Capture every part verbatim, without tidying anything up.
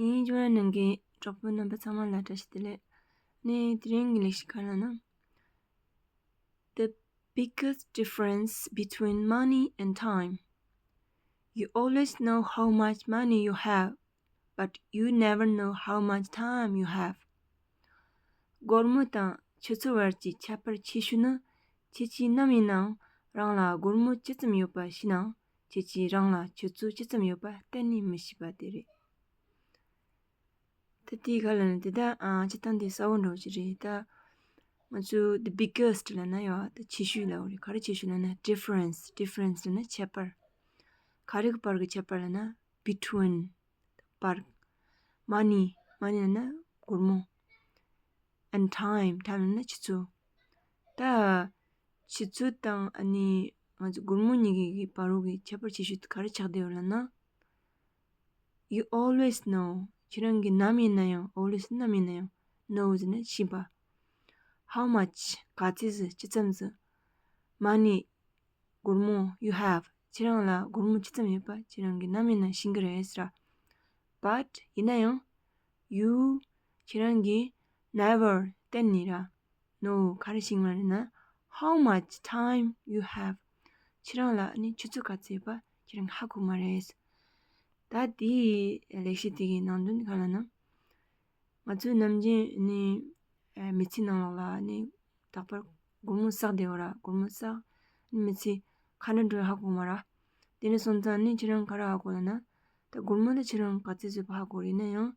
ཡིན། ཡིན་ཀྱང་ནང་གི་གྲོགས་པོ་རྣམ་པ་ཚང་མ་ལ་བཀྲ་ཤིས་བདེ་ལེགས། ནས་དེ་རིང་གི་ལེགས་བཤད་ག་རེ་ལབ་ན། The biggest difference between money and time. You always know how much money you have, but you never know how much time you have. སྒོར་མོ་དང་ཆུ་ཚོད་བར་གྱི་ཁྱད་པར་ཆེ་ཤོས་ནི། ཁྱེད་ཀྱིས་ནམ་ཡིན་ནའང་རང་ལ་སྒོར་མོ་ཅི་ཙམ་ཡོད་པ་ཤེས་ནའང་། ཁྱེད་ཀྱིས་རང་ལ་ཆུ་ཚོད་ཅི་ཙམ་ཡོད་པ་གཏན་ནས་མི་ཤེས་པ་དེ་རེད། ད་དེའི་སྒང་ལ་ནི་དེ་ད་ཨ་སྤྱིར་བཏང་དེ་གསལ་བོ་འདྲ་བོ་ཅིག་རེད། ད་ང་ཚོས་the biggest ལབ་ན་ཡང་ད་ཆེ་ཤོས་ལབ་དགོས་རེད། ག་རེ་ཆེ་ཤོས་ལབ་ན་difference། difference ལབ་ན་ཁྱད་པར། ག་རེ་གི་བར་གྱི་ཁྱད་པར་ལབ་ན་between བར། money། money ལབ་ན་སྒོར་མོ། and time། time ལབ་ན་ཆུ་ཚོད། ད་ཆུ་ཚོད་དང་ཨ་ནི་ང་ཚོ་སྒོར་མོ་གཉིས་ཀྱི་བར་རོ་གི་ཁྱད་པར་ཆེ་ཤོས་དེ་ག་རེ་ཆགས་བསྡད་ཡོད་ལབ་ན། You always know. ཁྱེད་རང་གིས་ནམ་ཡིན་ན་ཡང་། always ནམ་ཡིན་ན་ཡང་། know ཟེར་ན་ཤེས་པ། How much ག་ཚད་ཟིག་ཅི་ཙམ་ཟིག money སྒོར་མོ། you have ཁྱེད་རང་ལ་སྒོར་མོ་ཅི་ཙམ་ཡོད་པ་ཁྱེད་རང་གིས་ནམ་ཡིན་ན་ཤེས་ཀྱི་རེད་ཟེར། But ཡིན་ན་ཡང་། You ཁྱེད་རང་གིས་never གཏན་ནས་ར། No ག་རེ་ཤེས་མ་རེད་ན། How much time you have. ཁྱེད་རང་ལ་ནི་ཆུ་ཚོད་ག་ཚད་ཡོད་པ་ཁྱེད་རང་ཧ་གོ་མ་རེད། ད་དེའི་ལེགས་བཤད་དེ་གི་ནང་དོན་ག་ལབ་ན། ང་ཚོའི་ནམ་རྒྱུན་ནི་ཨ་མི་ཚེ་ནང་ལོགས་ལ་ནི་རྟག་པར་སྒོར་མོ་བསགས་བསྡད་ཡོད་ར། སྒོར་མོ་བསགས། ནི་མི་ཚེ་ག་འདྲ་འགྲོ་ཧ་གོ་མ་ར། དེ་ནས་སོང་ཙང་ནི་ཁྱེད་རང་ག་རེ་ཧ་གོ་ལབ་ན། ད་སྒོར་མོ་ལ་ཁྱེད་རང་ག་ཚད་ཟིག་ཡོད་པ་ཧ་གོ་རེད། ཡིན་ན་ཡང་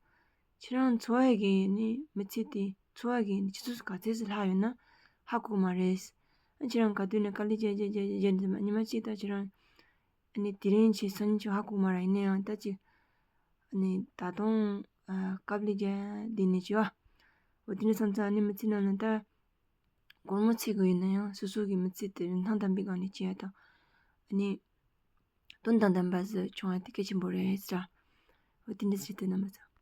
ཁྱེད་རང་འཚོ་བ་གི་ནི་མི་ཚེ་དེ་འཚོ་བ་གི་ནི་ཆུ་ཚོད་ག་ཚད་ཟིག་ལྷག་ཡོད་ན་ཧ་གོ་མ་རེད། ཨ་ཁྱེད་རང་ག་དུས་ནས་དཀའ་ལས་རྒྱག་རྒྱག་རྒྱག་རྒྱག་རྒྱག་འདི་མ་ཉི་མ་གཅིག་ད་ཁྱེད་རང་ཨ་ནི་དེ་རིང་བྱས་སང་ཉིན་བྱས་ཧ་གོ་མ་ར། ཡིན་ན་ཡང་ད་ཅིག་ཨ་ནི་ད་དུང་ཨ་དཀའ་ལས་རྒྱག་འདི་ནས་བྱས་བ། འོ་དེ་ནས་སོང་ཙང་ཨ་ནི་མི་ཚེ་ནང་ལ་ད་སྒོར་མོ་ཚེ་གི་ཡིན་ན་ཡང་སོ་སོ་གི་མི་ཚེ་དེ་རིན་ཐང་ལྡན་པའི་སྒང་ནས་བྱས་ཡ་དང་ཨ་ནི་དོན་དང་ལྡན་པ་ཟིག་བྱུང་ཡ་དེ་གལ་ཆེན་པོ་རེད་ཟེར། འོ་དེ་འདྲ་ཟེར་དེ་རྣམ་པ་ཚོ།